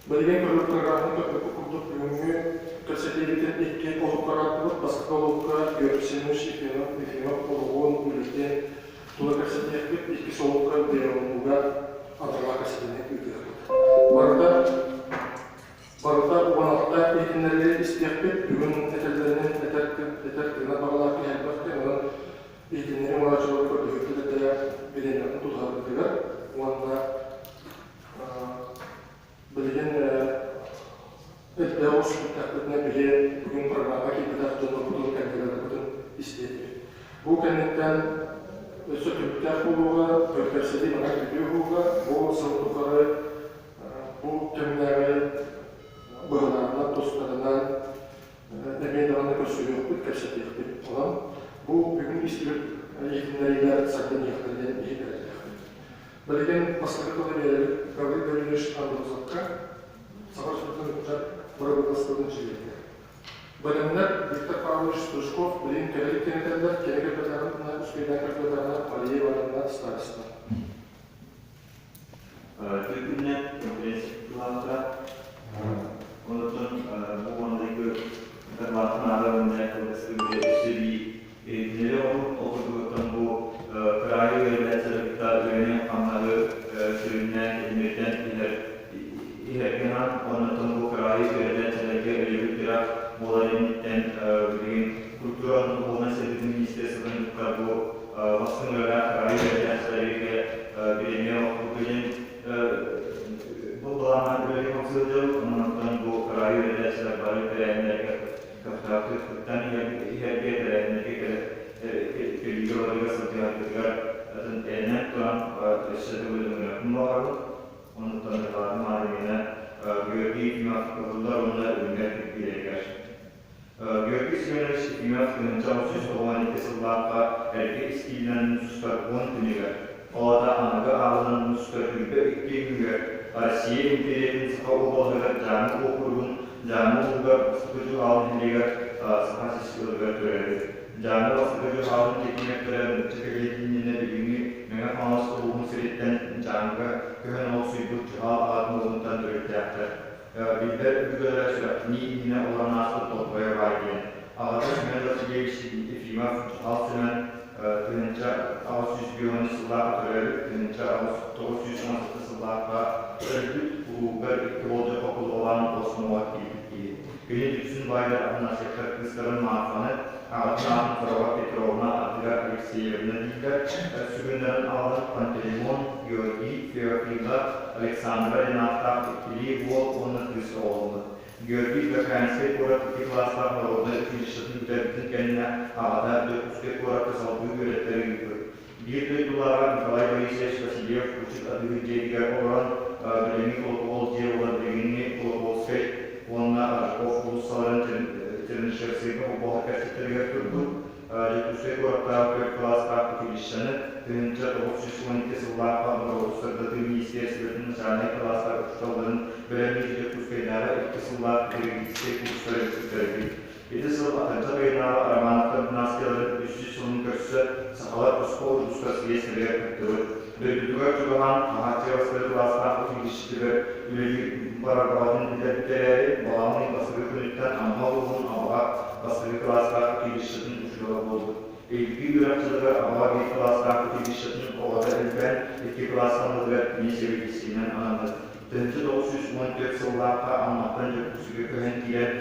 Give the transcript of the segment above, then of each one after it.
Билигин көрөр программаны көрбүппүт курдук бүгүҥҥү кэпсэтиибитин икки олукка араардыбыт. Бастакы олукка Георгий Семенович Ефимов, Ефимов олоҕун, үлэтин тула кэпсэтиэхпит. Иккис олукка биологуга аналлаах кэпсэтиини ыытыахпыт. Барыта барыта 16 иһитиннэриини истиэхпит. Бүгүн этэллэринэн этэр этэр тыынар баҕалаах киһи элбэх диэн, онон иһитиннэрии оҥорооччулары көрдөһүүтэ этэ бириэмэҕин тутуһаргытыгар уонна Билигин элбэх уустуктаахпытына биһи бүгүн программа киирбэтэх дьоннорбутун, кэллиэгэлэрбитин истиэтибит. Бу кэнниттэн өссө түмүктээх буолууга, кэпсэтии манан бүтүө буолуоҕа. Бу сыл тухары бу кэмнээҕи быһылааннар тустарынан эмиэ даҕаны көрсүһүөхпүт, кэпсэтиэхпит. Онон бу бүгүн истибит иһитиннэриилэр сайдан иһиэхтэрэ диэн иһитиннэриэхпит. Билигин бастакы тылы биэрэбит Гаврил Гаврильевич Андросовка, Саха Республикатын ыччат бырабыыталыстыбатын чилиэнигэр. Бэлэмнэр Виктор Павлович Стручков билигин кэлэ кэнэтэллэр, кэлэ кэлбэтэҕин үспүйэдээн кэлбэтэҕинэ Мария Ивановна Старостина. Түркүннэн конференция кыттыылаахтара. Онтон бу уоннайгы дакылаатын ааҕар иннинэ кылгастык өссө Иһитиннэрии оҥорбут ол курдугуттан бу кыраайы үөрэтээччилэри кытта үлэни-хамнаһы сүрүннээн тэтимирдэн иһэр иһэргэ анаан уонна бу кыраайы үөрэтээччилэргэ өйөбүл тирэх буолар инниттэн билигин культура духовнай сайдыытын министерствотын кытта бу бастыҥ үлэлээх кыраайы үөрэтээччилэргэ бириэмийэ олохтуурга диэн бу былаанынан үлэлии сылдьабыт. Онон бу кыраайы үөрэтээччилэр бары тэрээһиннэргэ көхтөөхтүк кыттан иһэргэ, тэрээһиннэргэ кэлиигэ барыыга сылдьыһаргытыгар атын эрэнэн туран өссө төгүл ыҥырыахпын баҕарабын. Оннуттан дакылаатым аадырыйана Георгий Ефимов ыһыллар уонна үүнэр кирбиилэригэр. Георгий Семенович Ефимов 1992 сыллаахха эргэ истиилинэн муус устар 10 күнүгэр, ол аата аныгы ааҕынан муус устар 22 күнүгэр Россия империятын Саха уобалаһыгар Дьааҥы уокуругун Дьааҥы улууһугар Бастакы Дьуһаалын нэһилиэгэр Саха сис ыалыгар төрөөбүт. Дьааҥы Бастакы Дьуһаалын тэтимэктэрэ нуучча кэлиэтин иннинэ билиҥҥи Мэҥэ Хаҥалас улууһун сириттэн Дьааҥыга көһөн олохсуйбут Дьуһаал аҕатын ууһуттан төрүттээхтэр. Биллэр өбүгэлэрэ сүрэхтэнии иннинэ олорон ааспыт Толбойо баай диэн. Аҕата Семен Васильевич Ефимов Дьуһаал Семен 1851 сыллаахха төрөөбүт, 1997 сыллаахха өлбүт, улуугар икки болдьоххо кулубалаан Осмоҕа киирбит киһи. Кини Дүпсүн баайдар Афанасьевтар кыыстарын Марфаны, аҕатын аатын Хороҕо Петровна ардыгар Алексеевна дииллэр, сүгүннэрэн аҕалан Пантелеймон, Георгий, Феофила, Александра диэн ааттаах иккилии уол уонна кыыс оҕоломмут. Георгий Гакаинскай куорат икки кылаастаах народнай училищетын бүтэрбитин кэннэ аҕата Дьокуускай куоракка салгыы үөрэттэрэ ыыппыт. Биир дойдулааҕа Николай Борисович Васильев учут атыыһыт дьиэтигэр олорон, билиҥҥи Колокол дьиэ буолар билиҥҥи Колокольскай уонна Рожков уулуссаларын Чернышевскайга холбоһор кэрчиктэригэр турбут Дьокуускай куораттааҕы түөрт кылаастаах училищены 1912 сыллаахха норуоту сырдатыы министиэристибэтин начальнай кылаастар учууталларын бэлэмниир Дьокуускайдааҕы икки сыллаах педагогическай курстары бүтэрбит. Ити сыл атырдьах ыйынааҕы Романовтар династияларын 300 сылын көрсө сахалар босхо улуустар съезтэригэр кыттыбыт. Дойдутугар чугаһаан Хаһааччы кылаастаах училищетыгар үлэлиир барар баҕатын билэрбит эрээри, балаҕан ый бастакы күнүттэн Амма улууһун Абаҕа бастакы кылаастаах училищетын учуутала буолбут. Илбии үөрэх дьылыгар Абаҕа биир кылаастаах училищетын оҕото элбээн, икки кылаастаммытыгар кини сэбиэдиссэйинэн анаммыт. 1914 сыллаахха Амматтан Дьокуускайга көһөн киирэн,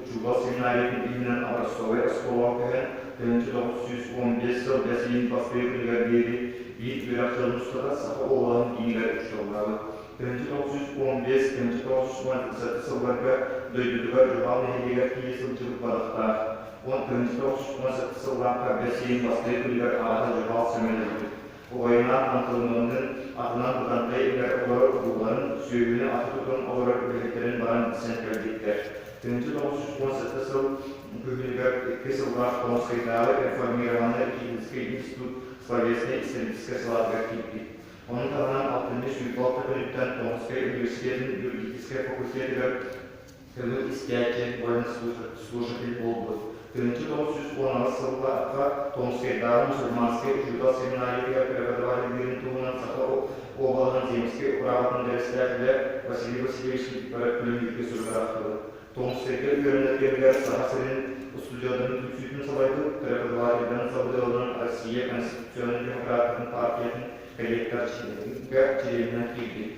учуутал семинариятын иһинэн образцовай оскуолаҕа көһөн, 1915 сыл бэс ыйын бастакы күнүгэр диэри биир үөрэх дьылын устата Саха уобалаһын киинигэр учууталлаабыт. 1915-1917 сылларга дойдутугар Дьуһаал нэһилиэгэр тиийэ сылдьыбыт бадахтаах. 1917 сыллаахха бэс ыйын бастакы күнүгэр аҕата Дьуһаал Сэмэн өлбүт. Убайынаан Антоновнын атынан Бытантай иһэр олорор урууларын, сүөһүнү аты тутан олорор үлэһиттэрин баран билсэн кэлбиттэр. 1917 сыл күһүнүгэр икки сыллаах Томскайдааҕы реформированнай учительскай институт словеснай-историческай салаатыгар киирбит. Ону таһынан алтынньы 26 күнүттэн Томскай университетын юридическай факультетыгар көҥүл истээччи, военнослужащий буолбут. 1918 сыллаахха Томскайдааҕы мусульманскай учуутал семинариятыгар преподавателлиирин туһунан Саха уобалаһын земскэй управатын бэрэссэдээтэлэ Василий Васильевич Никифоров күлүмнүүргэ суругар ахтыбыт. Томскайга үөрэнэр кэмигэр Саха сирин устудьуоннарын түмсүүтүн салайбыт, преподавателлэрин сабыдыалынан Россия Конституционнай демократатын партиятын коллектор чилиэнинэн киирбит.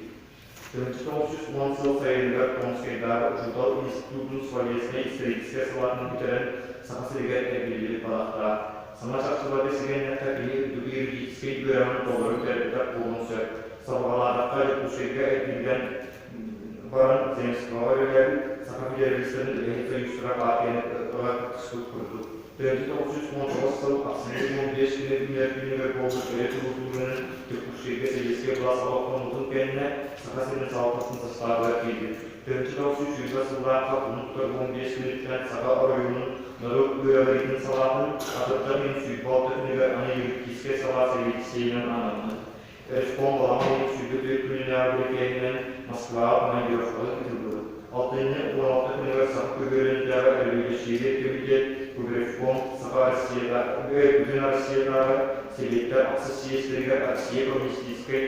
1910 сыл сайыныгар Томскайдааҕы учуутал институтун словеснай-историческай салаатын бүтэрэн Саха сиригэр эргиллибит бадахтаах. Саҥа чахчыларга сигэннэххэ кини үрдүкү юридическай үөрэҕин толору бүтэрбитэх буолуон сөп. Сабаҕалаатахха Дьокуускайга эргиллэн баран земствоҕа үлэлээбит Саха федералистарын үлэһит союзтара партияны ыла кыттыспыт курдук. 1919 сыл ахсынньы 15 күнэ үүнэр күнүгэр буолбут өрө туруу Дьокуускайга сэбиэскэй былаас олохтоммутун кэннэ Саха сирин салалтатын састаабыгар киирбит. 1920 сыллаахха кулун 15 күнүттэн Саха оройуонун норуот үөрэҕириитин салаатын атырдьах ыйын 26 күнүгэр аны юридическай салаа сэбиэдиссэйинэн анаммыт. Ревком балаҕан ыйын 24 күнүнээҕи бирикээһинэн Москваҕа командировкаҕа ыытыллыбыт. Алтынньы 16 күнүгэр Саха көбүөрүнтээҕи революционнай кэмитиэт Губревком Саха Россията Бүтүн Россиятааҕы Сэбиэттэр ахсыс съезтэригэр Россия Коммунистическай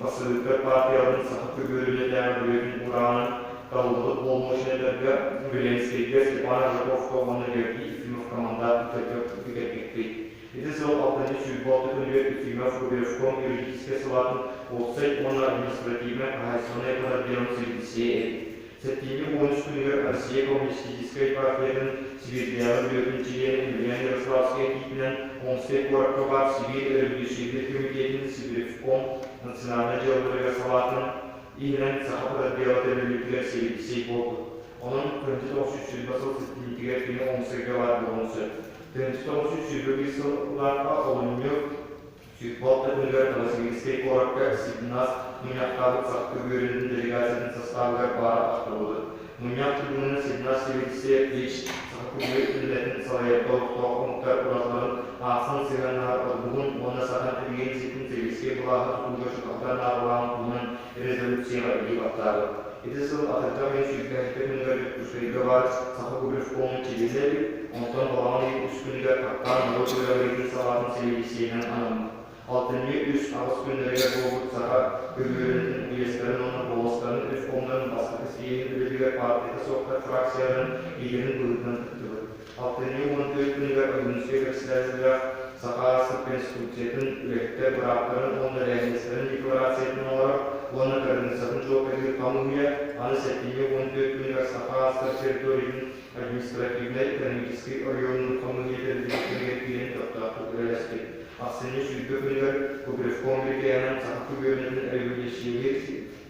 бассабыыктар партияларын Саха көбүөрүнэтээҕи бүрүөтүн уурааҕынан талыллыбыт боломуочунайдарга Виленскэйгэ Степан Аржаковка уонна Георгий Ефимовка мандаат ыытарга бигэргэппит. Ити сыл алтынньы 26 күнүгэр Ефимов Губревком юридическай салаатын уопсай уонна административнай хаһаайыстыбанай отделын сэбиэдиссэйэ эбит. Сэттинньи 13 күнүгэр Россия Коммунистическай партиятын Сибиирдээҕи бюротун чилиэнэ Емельян Ярославскай этиитинэн Омскай куоракка баар Сибиир өрөбөлүүссүйэтин кэмитиэтин Сибиревком национальнай дьыалаларыгар салаатын иһинэн Саха подотдела тэриллибитигэр сэбиэдиссэй буолбут. Онон 1920 сыл сэттинньитигэр кини Омскайга баар буолуон сөп. 1921 сыллаахха олунньу 106 күнүгэр Новосибирскай куоракка Сибнас мунньахтаабыт Саха көбүөрүнүн делегациятын састаабыгар баара ахтыллыбыт. Мунньах түмүгүнэн Сибнас Алексеевич Саха көбүөр үлэтин салайарга олохтоох омуктар уратыларын аахсан сыһыаннаһар ордугун уонна саха интеллигенциятын сэбиэскэй былааһы тутууга чугаһатар наадалааҕын туһунан резолюцияҕа илии баттаабыт. Ити сыл атырдьах ыйын 27 күнүгэр Дьокуускайга баар Саха губревкомун чилиэнэ эбит, онтон балаҕан ыйын үс күнүгэр Хаппаан норуот үөрэҕириитин салаатын сэбиэдиссэйинэн анаммыт. Алтынньы үс-аҕыс күннэригэр буолбут Саха көбүөрүнэтин уезтарын уонна буоластарын ревкомнарын бастакы съеһин үлэтигэр партията суохтар фракцияларын лидерин быһыытынан кыттыбыт. Алтынньы 14 күнүгэр Ойуунускай председателлээх Саха ааспыт Конституциятын, үлэһиттэр бырааптарын уонна эбээһинэстэрин декларациятын оҥорор уонна кыраныыссатын чуолкайдыыр хамыыһыйа аны сэтинньи 14 күнүгэр Саха ааспыт территориятын административнай-экономическай оройуонун хамыыһыйа тэриллибиттэригэр киирэн көхтөөхтүк үлэлэспит. Ахсынньы 20 күнүгэр Кубревком БК-нан Саха күбүөрүнэтин революционер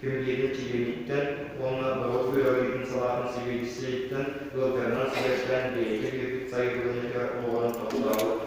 кэмитиэтин чилиэниттэн уонна норуот үөрэҕириитин салаатын сэбиэдиссэйиттэн ыалдьарынан сибээстээн бэйэтэ биэрбит сайабылыанньатыгар олоҕуран тохтообут.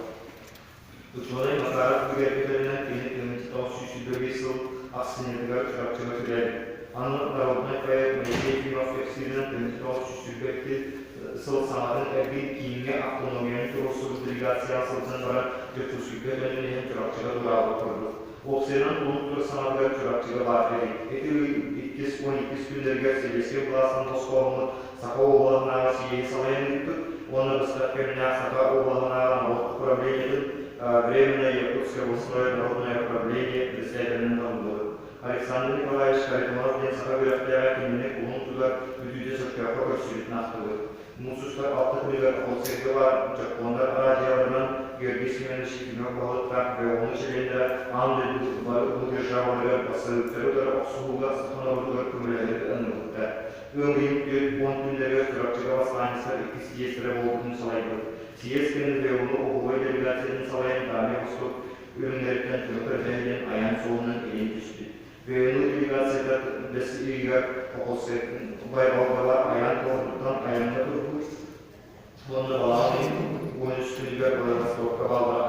Учуонай Макаров бигэргэтэринэн кини 1925 сыл ахсынньытыгар Чурапчыга төрөөбүт. Аны народнай поэт Моисей Ефимов кэпсииринэн 1922 сыл саҥатын эргин кииҥҥэ автономияны туруорсубут делегацияҕа сылдьан баран Дьокуускайга төннөн иһэн Чурапчыга туораабыт курдук. Уопсайынан кулун тутар саҥатыгар Чурапчыга баар кэлии. Ити ый иккис 12 күннэригэр Сэбиэскэй былаастан босхоломмут Саха уобалаһынааҕы съеһи салайан ыыппыт уонна быстах кэмнээх Саха уобалаһынааҕы норуот управлениетын Временное Якутское областное народное управление председателинэн талыллыбыт. Александр Николаевич Харитонов диэн саха үөрэхтээҕэ кинини кулун тутар бүтүүтэ сөптөөххө көрсүбүтүн ахтыбыт. Муус устар алта күнүгэр Охотскайга баар дьоппуоннар араадьыйаларынан Георгий Семенович Ефимов баһылыктаах БОНу чилиэннэрэ аан дойду бары улуу державаларыгар бассабыыктары утары охсуһууга саха норуотугар көмөлөһөргө ыҥырбыттар. Ыам ыйын 40 күннэригэр Чурапчыга бастаанньыстар икки съезтэрэ буолбутун салайбыт. Съезд кэннэ БОНу оһуобай делегациятын салайан Дальнай Восток үрүҥнэриттэн көмө көрдөһүнэн айан суолунан илин түспүт. Бэйэни делегацията бэс ыйыгар Охотскай байҕалга айаан туордуттан айаҥҥа турбут уонна балаҕан ыйын 13 күнүгэр Владивостокка бааллара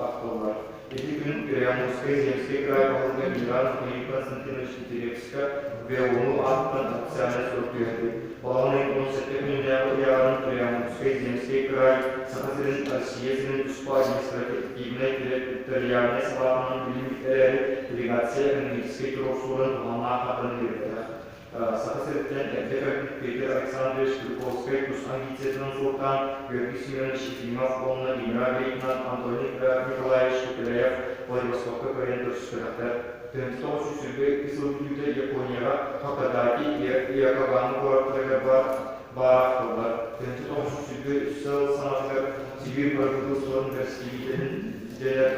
ахтыллар. Ити күн Приамурскай земскэй край баһылыга генерал Михаил Константинович Тетеревска ВОНу аатыттан официальнай сурук түһэрбит. Балаҕан ыйын 17 күнүнээҕи ыйааҕынан Приамурскай земскэй край Саха сирин Россия сирин туспа административнай территориальнай салаатынан билиммит эрээри, делегация экономическай туруорсууларын туһаннаах харданы биэрбэтэх. Саха сириттэн эрдэ кэлбит Петр Александрович Куликовскай тус амбициятынан суоттаан Георгий Семенович Ефимов уонна генерал-лейтенант Антоний Николаевич Пепеляев Владивостокка кыайан көрсүспэтэхтэр. 1922 сыл бүтүүтэ Японияҕа Хакодати Иокогама куораттарыгар баар баар ахтыллар. 1923 сыл саҥатыгар Сибиир бырабыыталыстыбатын бэрэстэбиитэлин дэнэр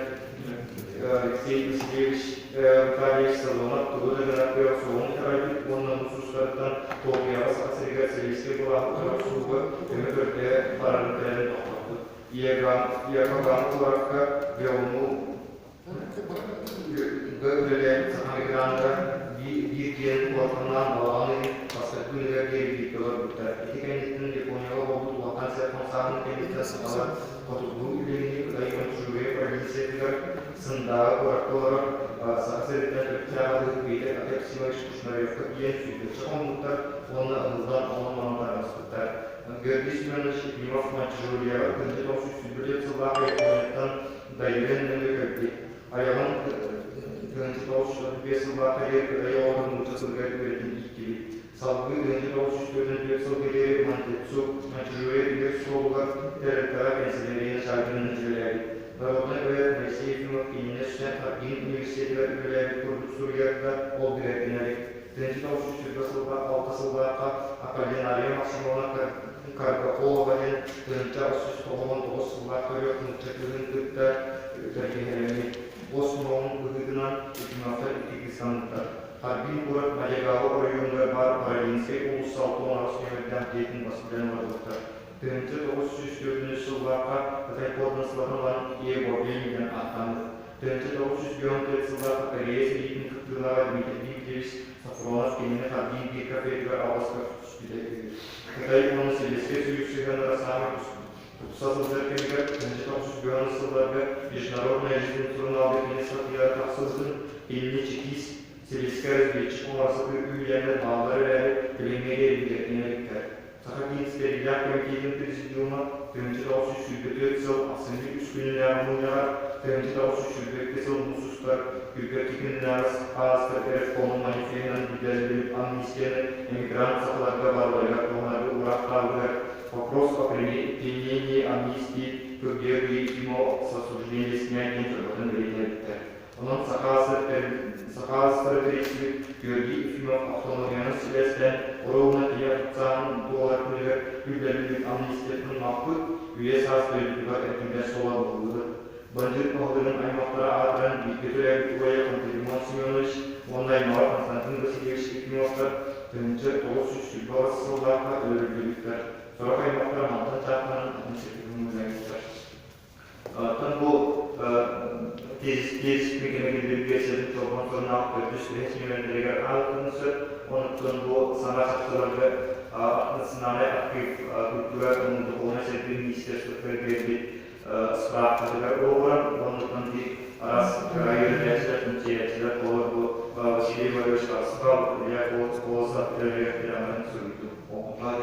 Алексей Васильевич Витальевич Сазонов тугу да гынар кыах суоҕун итэҕэйбит уонна муус устарыттан Токиоҕа Саха сиригэр сэбиэскэй былааһы утары охсууга көмө көрдөһө барарын кэлэрин тохтоппут. Иокогама куоракка Геону үлэлээбит саха миграннара биир диэн куораттанаан балаҕан ыйын бастакы күнүгэр диэри бииргэ олорбуттар. Ити кэнниттэн Японияҕа буолбут улахан сир хамсааһын кэнниттэн сахалар хотугулуу илиҥҥи Кытай Маньчжурия провинциятыгар Сындааҕы куоракка олорор Саха сириттэн төрүттээх атыыһыт Петр Акаксимович Кушнаревка тиийэн сүүрбэччэ хоммуттар уонна ыһыллан онон-манан тарҕаспыттар. Георгий Семенович Ефимов Маньчжурияҕа 1924 сыллаах Японияттан Дайыын нөҥүө кэлбит. Айаҕын 1935 сыллаахха диэри Кытай оҕотун нуучча тылыгар үөрэтэн ииттибит. Салгыы 1944 сылга диэри Мантецу Маньчжурия үгэс суолугар тэрилтэҕэ кэнсэлээрийэ начальнигынан үлэлээбит. Народнай поэт Моисей Ефимов кинини сүтэн Харбин университетыгар үлэлээбит курдук суруйар да, ол бигэргэнэ илик. 1920 сылга алта сыллаахха Аполлинария Максимовна Каргополова диэн 1899 сыллаах төрүөх нуучча кыыһын кытта кэргэннэммит. Уос номоҕун быһыытынан Ефимовтар икки кыыстанныбыттар. Харбин куорат Мадьагаалы оройуонугар баар Бородинскай уулусса 68 нүөмэрдээх дьиэтин бас билэн олорбуттар. 1944 сыллаахха Кытай куордун ылан Е Бобень диэн ааттаммыт. 1994 сыллаахха Корея сэриитин кыттыылааҕа Дмитрий Дмитриевич Сафронов кинини Харбин биир кафетыгар алҕаска түспүтэ үһү. Кытай уонна Сэбиэскэй Союз сыһыаннара саамай тупса сылдьар кэмигэр 1994 сылларга Международная жизнь сурунаалга кини статьялара тахсыбытын, кинини чекист, сэбиэскэй разведчик оҥоро сатыыр үһүйээннэр бааллар эрээри, билиҥҥэ диэри бигэргэнэ иликтэр. Саха киин ситэриилээх кэмитиэтин президиума 1924 сыл ахсынньы үс күнүнээҕи мунньаҕар 1922 сыл муус устар күргэтки күнүнээҕи хаастар ревкомун манифеһынан биллэриллибит амнистияны эмигрант сахаларга барыларыгар туһанарга уураахтаабытыгар вопрос о применении амнистии к Георгию Ефимову с осуждения снять диэн чорботон бэлиэтээбиттэр. Онон Саха тэрийсибит Георгий Ефимов автономияны сибээстээн оруобуна киһи официалын туолар күнүгэр биллэриллибит амнистиятын маппыт, үйэ-саас дойдутугар эргиллэр суола буллубут. Бандьыыт баһылыгын аймахтара аатыран бииргэ төрөөбүт убайа Пантелеймон Семенович уонна аймаҕа Константин Васильевич Ефимовтар 1928 сыллаахха өлөрүллүбүттэр. Сорох аймахтара мантан чаахтанан атын сиргэ көҥүллэммиттэр. Оттон бу тиэс мекемеге версиятын чолбон соннаах төрдүс үһэс нүөмэрдэригэр аалытын сөп. Онуттан бу саҥа чахчыларга национальный архив культура духовнай сайдыы министерствотыгар биэрбит справкатыгар олоҕуран, оннуттан ди араас кыраайы үөрэтээччилэр, чинчийээччилэр олор бу Василий Иванович Барсыкал, Илья Колосов үлэлэриэхтэрин суруйдум. Онтон